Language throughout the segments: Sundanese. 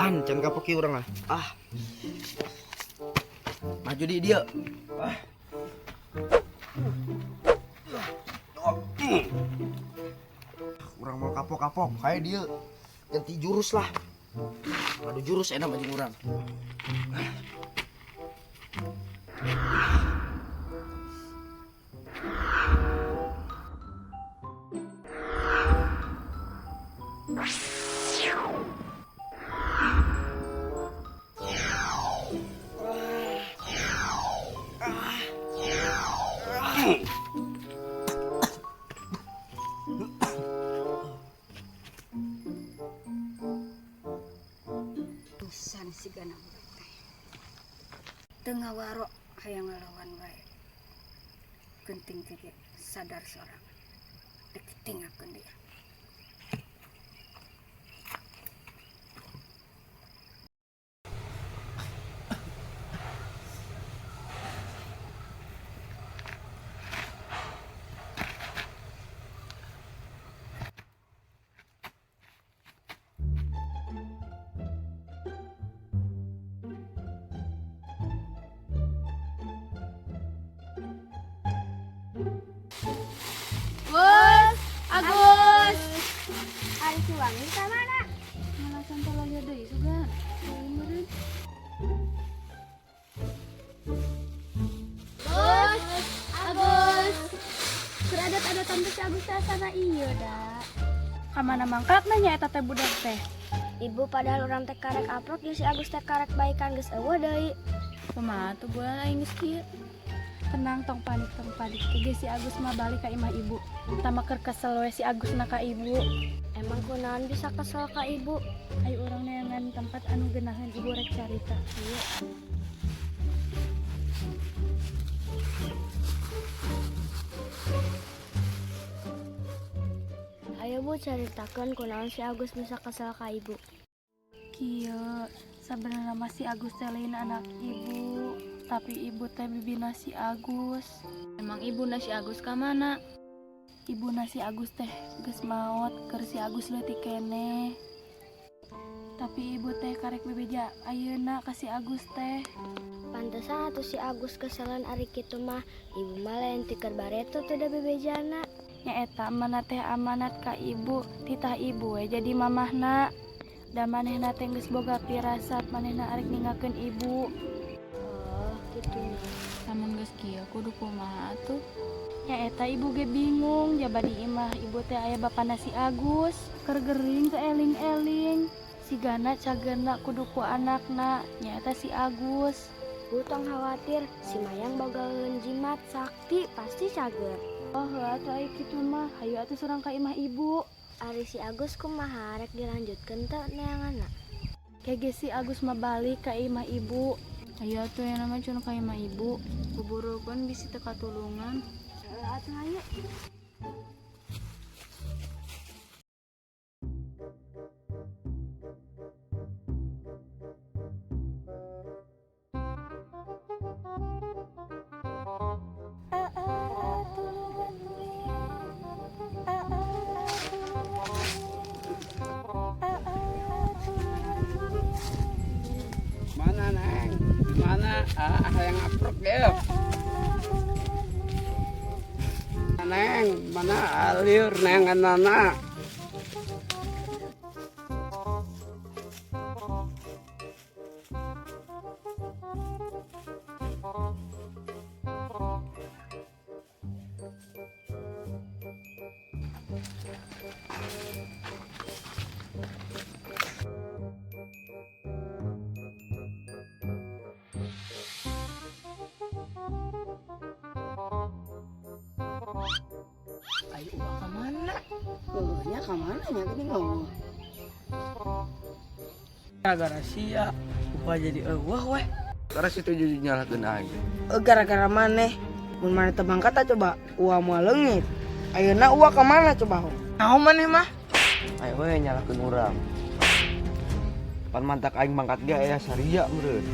Can, can kapok ieu urang lah. Ah. Maju di dia. Ah. Urang mau kapok-kapok kayak dia. Ganti jurus lah. Aduh jurus enak maju urang. Pisan sigana budak teh. Teu ngawaro hayang ngalawan wae. Genting ge sadar sorangan. Dek tinggalkeun dia. Gus, Agus. Ari si Wangi ka mana? Ngalasan tolongnya deui sugan. Lain meureun. Gus, Agus. Keur adat-adatan teh si Agus teh asana ieu da. Kamana mangkat nanya eta teh budak teh? Ibu, padahal urang teh karek aprok jeung si Agus teh karek baikan, geus euweuh deui. Kumaha tuh bulan aing geus kieu? Tenang, tong panik, tong panik. Ge si Agus mah balik ka imah ibu. Tama keur kesel we si Agus na ka ibu. Emang kunaon bisa kesel ka ibu? Ayo urang neangan tempat anu geunaheun, ibu rek carita. Ieu. Ayo Bu, caritakeun kunaon si Agus bisa kesel ka ibu. Kieu, sabenerna mah si Agus teh lain anak ibu, tapi ibu teh bibina si Agus. Emang ibuna si Agus ka mana? Ibuna si Agus teh geus maot keur si Agus leutik keneh. Tapi ibu teh karek bebeja ayeuna ka si Agus teh. Pantesan atuh si Agus keselan, ari kitu mah ibu mah lain ti keur bareto teu da bebejana. Nya eta amanat teh amanat ka ibu, titah ibu we jadi mamahna. Da manehna teh geus boga pirasat manehna arek ninggalkeun ibu. Oh, kitu nya. Lamun geus kieu kudu kumaha atuh? Nya eta ibu ge bingung, jaba di imah ibu teh aya bapana si Agus. Keur gering teh eling-eling. Sigana cagerna kudu ku anakna, nya eta si Agus. Bu, tong khawatir, si Mayang bogaeun jimat sakti, pasti cager. Oh, heuh atuh aya kitu mah, hayu atuh surang ka imah ibu. Ari si Agus kumaha, rek dilanjutkeun teu neanganna? Kege si Agus mah balik ka imah ibu. Ayo atuh yang nama cun ka imah ibu. Kuburukeun bisi teu katulungan. Heuh atuh hayu. Tulungan we. Tulungan we. Mana Neng? Mana? Ah, hayang aprok ya. Neng, mana alir neng anana? Ayo uang ka mana? Heuh nya ka mana nya geuning euweuh. Gara-gara sia, upah jadi euweuh weh. Karena situ jadi nyalahkeun aing. Eh, gara-gara maneh. Mun maneh teu mangkat tah coba uang moal leungit. Ayeuna uang ka mana coba? Naon maneh mah? Ayo we nyalahkeun urang. Pan mantak aing mangkat ge aya saria meureun.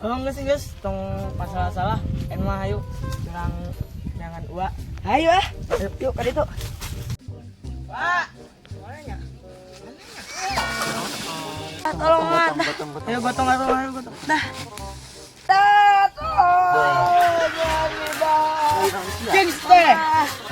Oh, geus geus, tong masalah-salah. En mah hayu urang jangan ua. Hayu ah. Yuk, yuk ka ditu. Pak, mana nya? Tolong, Mat. Gotong, gotong. Ayo gotong, ayo, ayo gotong. Dah. Dah, tolong. Gengs teh.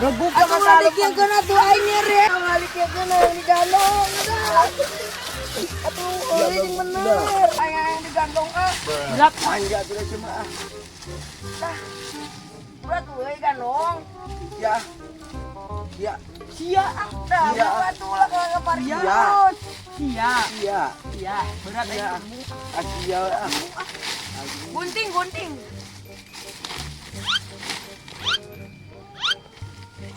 Rebuka masalah. Atuh kena tuh aing nyeri. Ngalikieun digandong. Atuh euy jeung bener. Aing aing digandong ah. Berat. Manja tuh cuma ah. Dah. Berat euy gandong. Ya. Ya. Sia ah. Dah, Iya. berat tuh lah ka Iya. Sia. Iya. Sia. Berat Iya. aing. Asia ah. Gunting, gunting.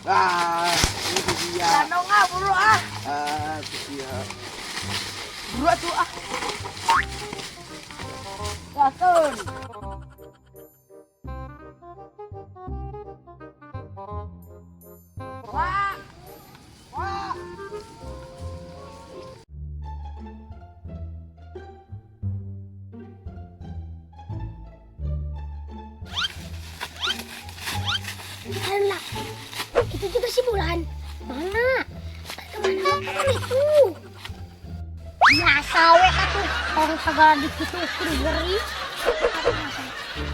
Ah, ini dia. Gandong ah, buru ah. Ah, dia. Berat tuh ah. Gaskeun. Wah. Wah. Alah, itu juga si Bulan. Mana? Kemana kan itu? Biasa we atuh, orang segala dikitukeun geri.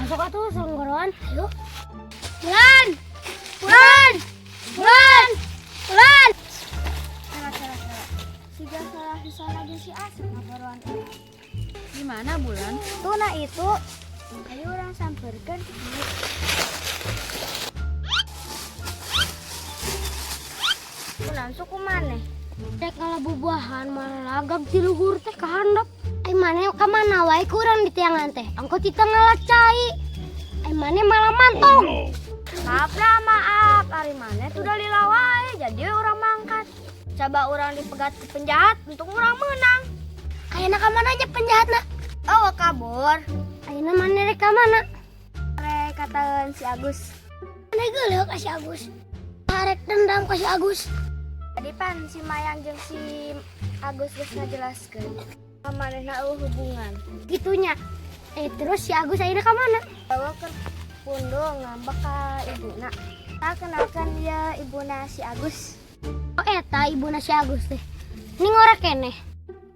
Masuk atuh songgoroan, ayo. Bulan! Bulan! Bulan! Bulan! Salah, salah, salah. Siga salah bisa lagi si Asep ngaboroan. Di mana Bulan? Tuh nah itu. Ayo urang samperkeun. Bulan suku maneh? Teh kalau bubuahan malah lagak di luhur teh kahandap. Ai maneh ka mana wae kurang di tiangan teh. Angkot di tengah cai. Ai maneh malah mantong. Maaf lah maaf, ari maneh tuh udah lila wae jadi urang mangkat. Coba urang dipegat ke penjahat, untung urang menang. Ayeuna ka mana aja penjahatna? Oh, kabur. Ayeuna maneh rek ka mana? Rek kataeun si Agus. Maneh geuleuh ka si Agus. Arek dendam ka si Agus. Tadi pan si Mayang jeung si Agus geus ngajelaskeun. Manehna eueuh hubungan. Gitunya. Eh terus si Agus ayeuna ka mana? Bawa ke pundung ngambek ka ibuna. Tak kenalkan dia ibuna si Agus. Oh eta ibuna si Agus teh. Ini ngora keneh.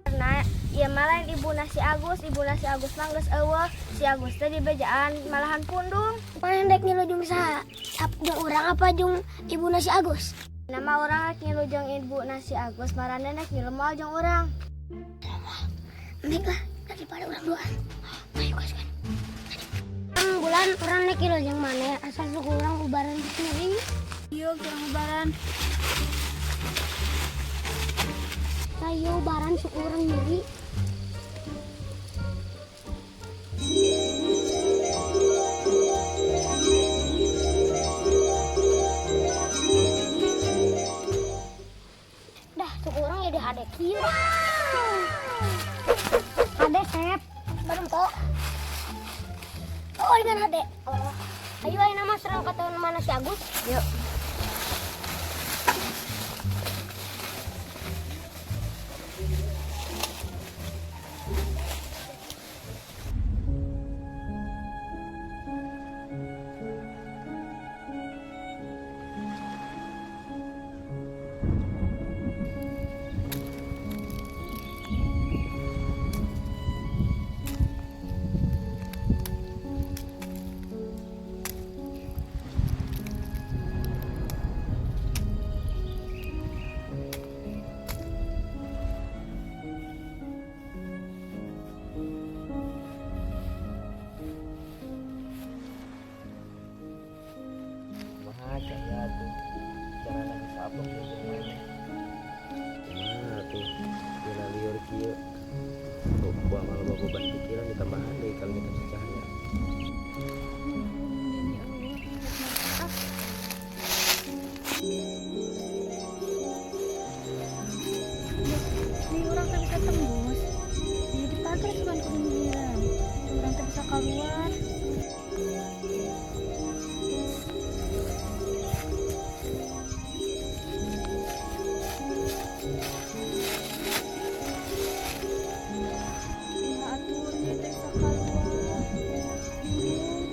Karena ya malah ibuna si Agus, ibuna si Agus mah geus eueuh, si Agus teh dibejaan malahan pundung. Maneh dek ngilu jeung saha? Jeung urang apa jeung ibuna si Agus? Nama urang rek ngilu jeung ibuna si Agus, marane rek ngilu moal jeung urang. Mending lah daripada urang duaan. Ayo gas kan. Bulan urang rek ngilu jeung maneh asal suku urang ubaran nyeri. Yuk, kurang lebaran. Ayo ubaran suku urang nyeri. Dah, suku urang jadi hade kieu. Hade sep, bareng kok. Oh, dengan hade. Oh. Ayo ayo nama serang kata mana si Agus? Yuk. Kumaha caya tuh. Cara bisa upload di mana? Kumaha tuh. Dina liur kieu. Loba malah loba beban pikiran ditambahan deui kalau kita si Cahaya. Demi Allah, maaf. Ini urang teu bisa tembus. Jadi pagar sugan ku pinggiran. Urang teu bisa keluar. Kumaha atuh nya teu bisa keluar. Bingung.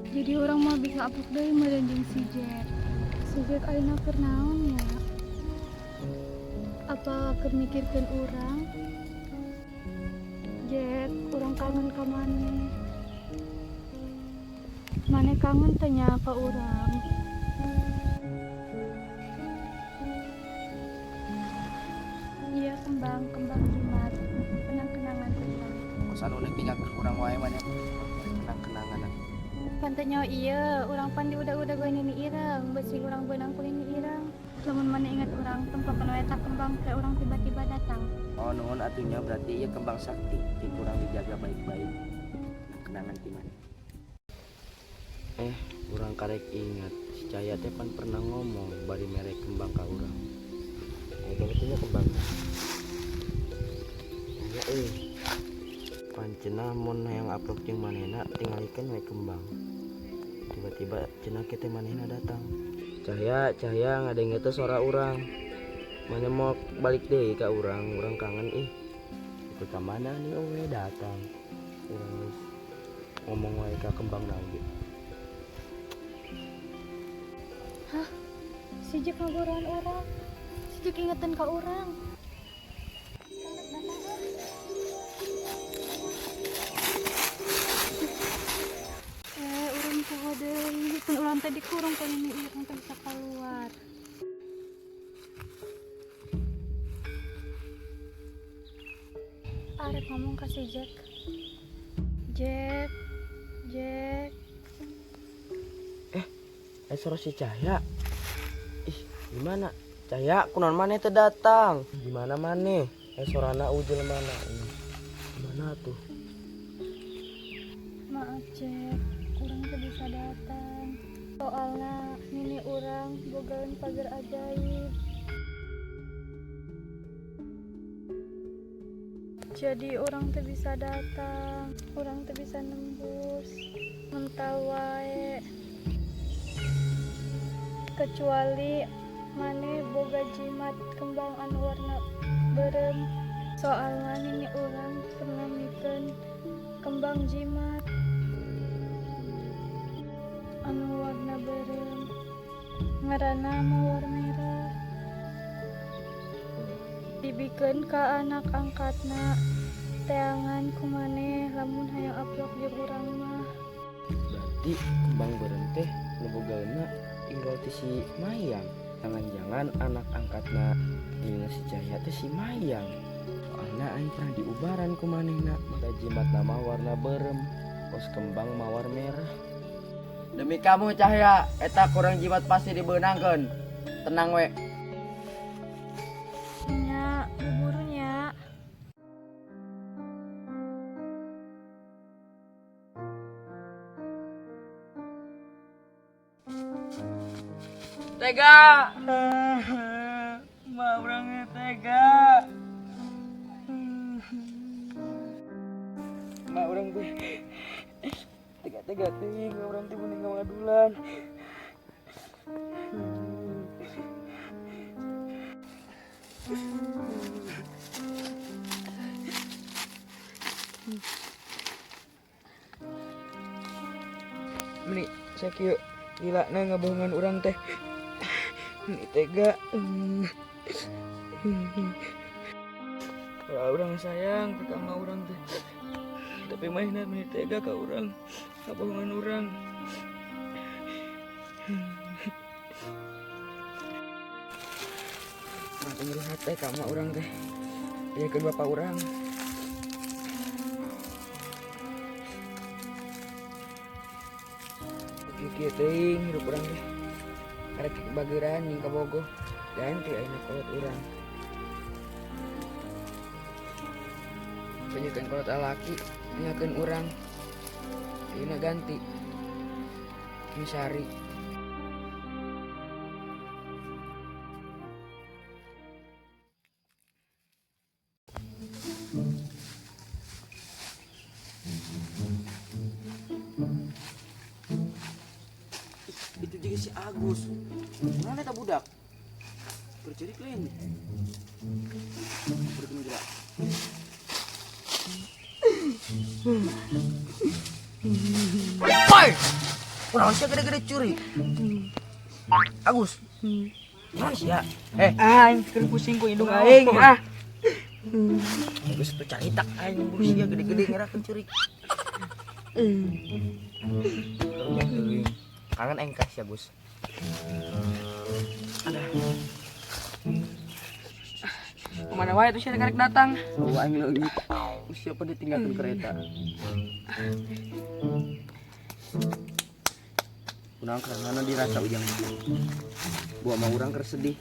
Jadi urang mah bisa upload deui meureun jeung si Jet. Si Jack ayeuna keur naon ya? Apa keur mikirkeun urang? Jack, urang kangen ka maneh. Maneh kangen teh nya ka urang? Iya kembang, kembang jimat. Kenang-kenangan urang. Kos anu nek tinggalkeun urang wae maneh kenang-kenangan. Pan teu nyaho ieu, urang pan diudag-udag we nini ireng, bisi urang beunang ku nini ireng. Lamun maneh inget urang, tempokeun we eta kembang teh urang tiba-tiba datang. Oh, nuhun atuh nya, berarti ieu kembang sakti, ti kurang dijaga baik-baik. Kenangan ti maneh. Urang karek ingat, si Cahya teh pan pernah ngomong bari mere kembang ka urang. Berarti nya kembang. Ya Pan cenah mun hayang aprok jeung manehna tingalikeun we kembang. Tiba-tiba cenah kita manehna datang. Cahya, Cahya ngadenge teh suara urang. Mana mau balik deui ka urang, urang kangen ih. Ikut ka mana nih owe datang. Urang geus ngomong wae ka kembang lagi. Hah? Si Jack ngagorean urang. Si Jack ingetin ka urang. Urang poho deui. Tun urang teh dikurung ku nini ireng teh bisa keluar. Arek ngomong ka si Jack. Jack, Jack. Suara si Cahya. Ih, gimana? Cahya, kunaon maneh teu datang? Gimana maneh? Sorana ujul mana? Ih, gimana tuh? Maaf, Jack. Urang teu bisa datang. Soalna nini urang bogaeun pagar ajaib. Jadi urang teu bisa datang, urang teu bisa nembus, mental wae. Kecuali maneh boga jimat kembang anu warna beureum. Soalna nini urang pernah mikeun kembang jimat anu warna beureum, ngaranna mawar merah. Dibikeun ka anak angkatna. Teangan ku maneh lamun hayang aprok jeung urang mah. Berarti kembang beureum teh nu bogaeunna inggal ti si Mayang. Jangan-jangan anak angkatna dina si Cahya teh si Mayang. Soalna aing pernah diubaran ku manehna, mata jimat nama warna beureum, kos kembang mawar merah. Demi kamu Cahya, eta kurang jimat pasti dibeunangkeun. Tenang we. Nya, buburu nya. Tega. Ma orangnya tega. Ma orang teh tega-tega teuing, urang teh mending ngawadulan. Meni sakieu gila na ngabohongan urang teh. Meni tega. Kalau urang sayang ke kama urang teh. Tapi mainan meni tega ka urang, ngabohongan urang. Urang teh nyeri hate ka emak urang teh. Diakeun bapak urang. Kieu teuing hirup urang teh. Karek bageran jeung kabogoh ganti ayeuna kolot urang. Panjeukeun kolot lalaki nyakeun urang. Ayeuna ganti Misari. Itu juga si Agus. Mana eta budak? Bercerik lain. Bertemu juga. Woi! Kunaon sia gede-gede curi? Agus, Naon sia? Eh, Aing keur pusing ku indung aing ah. Geus tuh carita aing buru sia gede-gede ngerakeun ceurik. Karunya teuing. Kangen aing ka sia, Gus. Ada. Kemana wae tuh sia karek datang? Oh, aing leungit. Siapa ditinggalkan kereta? Kunaon karena dirasa ujang. Buah mah urang keur sedih.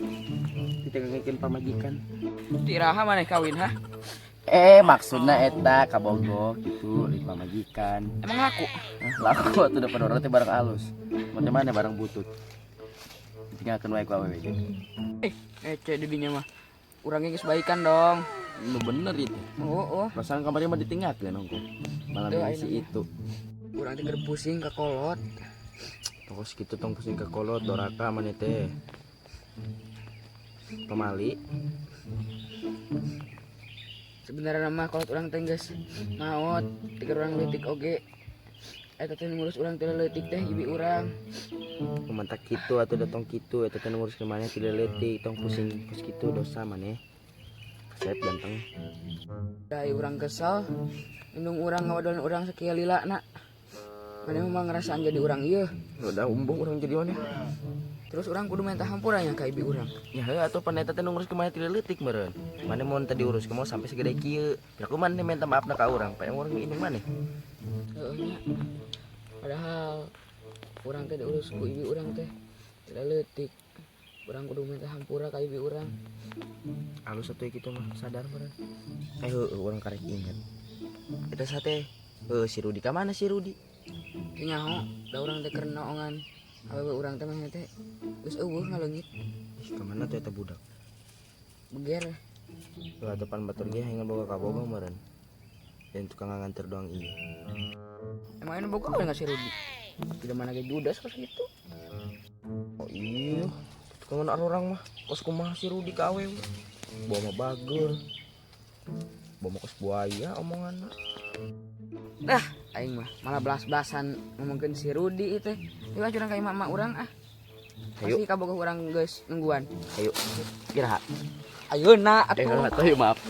Ditinggalkeun pamajikan. Tiraha maneh kawin ha? Eh, maksudna eta kabogoh gitu, lain pamajikan. Emang laku? Hah, laku atuh depan orang teh barang alus. Mau teh mana barang butut. Ditinggalkeun wae ku awewe ge. Eh, cek didinya mah. Urangnya geus baikan dong. Nu bener itu. Oh, oh. Perasaan kamarnya mah ditinggalkeun ongko. Malam Tuh, ini ayeuna si mah. itu. Urang teh keur pusing ka kolot. Pokok segitu tong pusing ke kolot doraka maneh teh. Pemali. Sebenarnya mah kolot urang teh geus maot, tiga urang leutik oge. Eta teh ngurus urang teh leutik teh ibi urang. Pemantak kitu atau datang kitu eta teh ngurus ke maneh tidak leutik tong pusing kos kitu dosa maneh. Kasep ganteng. Dari urang kesel, indung urang ngawadolan urang sakieu lila na. Maneh mah ngerasaan jadi urang ieu. Udah umbung urang jadi maneh. Terus urang kudu minta hampura nya ka ibi urang. Ya heuh atuh pan eta teh nu ngurus ke maneh tidak leutik meureun. Maneh mun teu diurus kumaha sampai segede kieu. Piraku maneh minta maafna ka urang, pan urang indung maneh. Heeh nya. Padahal urang teh diurus ku ibi urang teh tidak leutik. Urang kudu minta hampura ka ibi urang. Alus atuh kitu mah sadar meureun. Eh heueuh urang karek inget. Eta sate heuh si Rudi ka mana si Rudi? Teu nyaho, da urang teh keur noongan awewe urang teh mah teh geus euweuh ngaleungit. Ih, ka mana tuh eta budak? Beger. Lah depan batur ge hayang boga kabogoh meureun. Dan tukang nganter doang iya. Emang ini boga nggak si Rudi? Tidak mana ge judas kos gitu. Oh iya, tukang orang mah kos kumaha si Rudi ka awewe. Bawa mah bager. Bawa mah kos buaya omonganna. Dah, aing mah malah belas-belasan ngomongkeun si Rudi itu. Yuk ah curang ka imah emak urang ah. Ayo. Pasti kabogoh urang geus nungguan. Ayo, iraha. Ayeuna Eh, atuh. atuh maaf.